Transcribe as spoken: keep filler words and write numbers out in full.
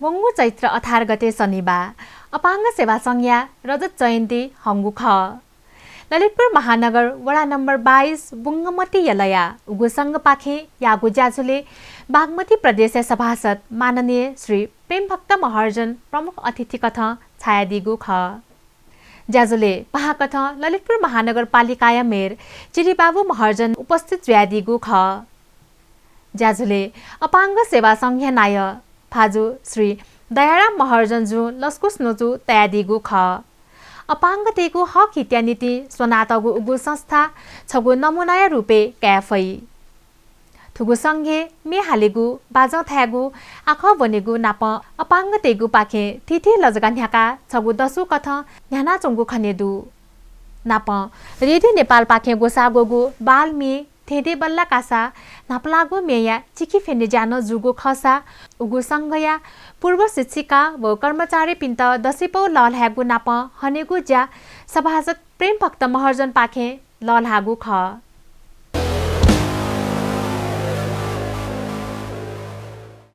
वंगु चैत्र अठार गते शनिबाः अपाङ्ग सेवा संघया रजत जयन्ती हंगु खः। ललितपुर महानगर वडा नम्बर बाइस बुंगमती यलया उगु संघपाखें याःगु ज्याझ्वलय् बागमती प्रदेशया सभासद माननीय श्री प्रेमभक्त महर्जन प्रमुख अतिथि कथं झायादीगु खः। ज्याझ्वलय् पाहां कथं ललितपुर महानगरपालिकाया मेयर चिरिबाबु महर्जन उपस्थित जुयादीगु खः। ज्याझ्वलय् अपाङ्ग सेवा संघया नायः भाजु श्री दयाराम महर्जनजुं लसकुस न्वचु तयादीगु खः। अपाङ्गतय्गु हक हितया निंतिं स्वनातःगु उगु संस्था छगू नमूनाया रूपय् काये फइ। थुगु संघय् म्ये हालेगु, बाजं थायेगु, आखः ब्वनेगु नापं अपाङ्गतय्गुपाखें थीथी लजगाः न्ह्याकाः छगू दसु कथं न्ह्यानाच्वंगु खने दु। नापं रेडियो नेपालपाखें ग्वसाः ग्वःगु बाल म्ये धेंधेंबल्ला कासा न्हापालाःगु म्येया चिखि फ्यने ज्या नं जूगु खःसा उगु संघया पूर्व शिक्षिका व कर्मचारीपिन्त दसैपौ लःल्हायेगु नापं हनेगु ज्या सभासद प्रेमभक्त महर्जनपाखें लःल्हाःगु खः।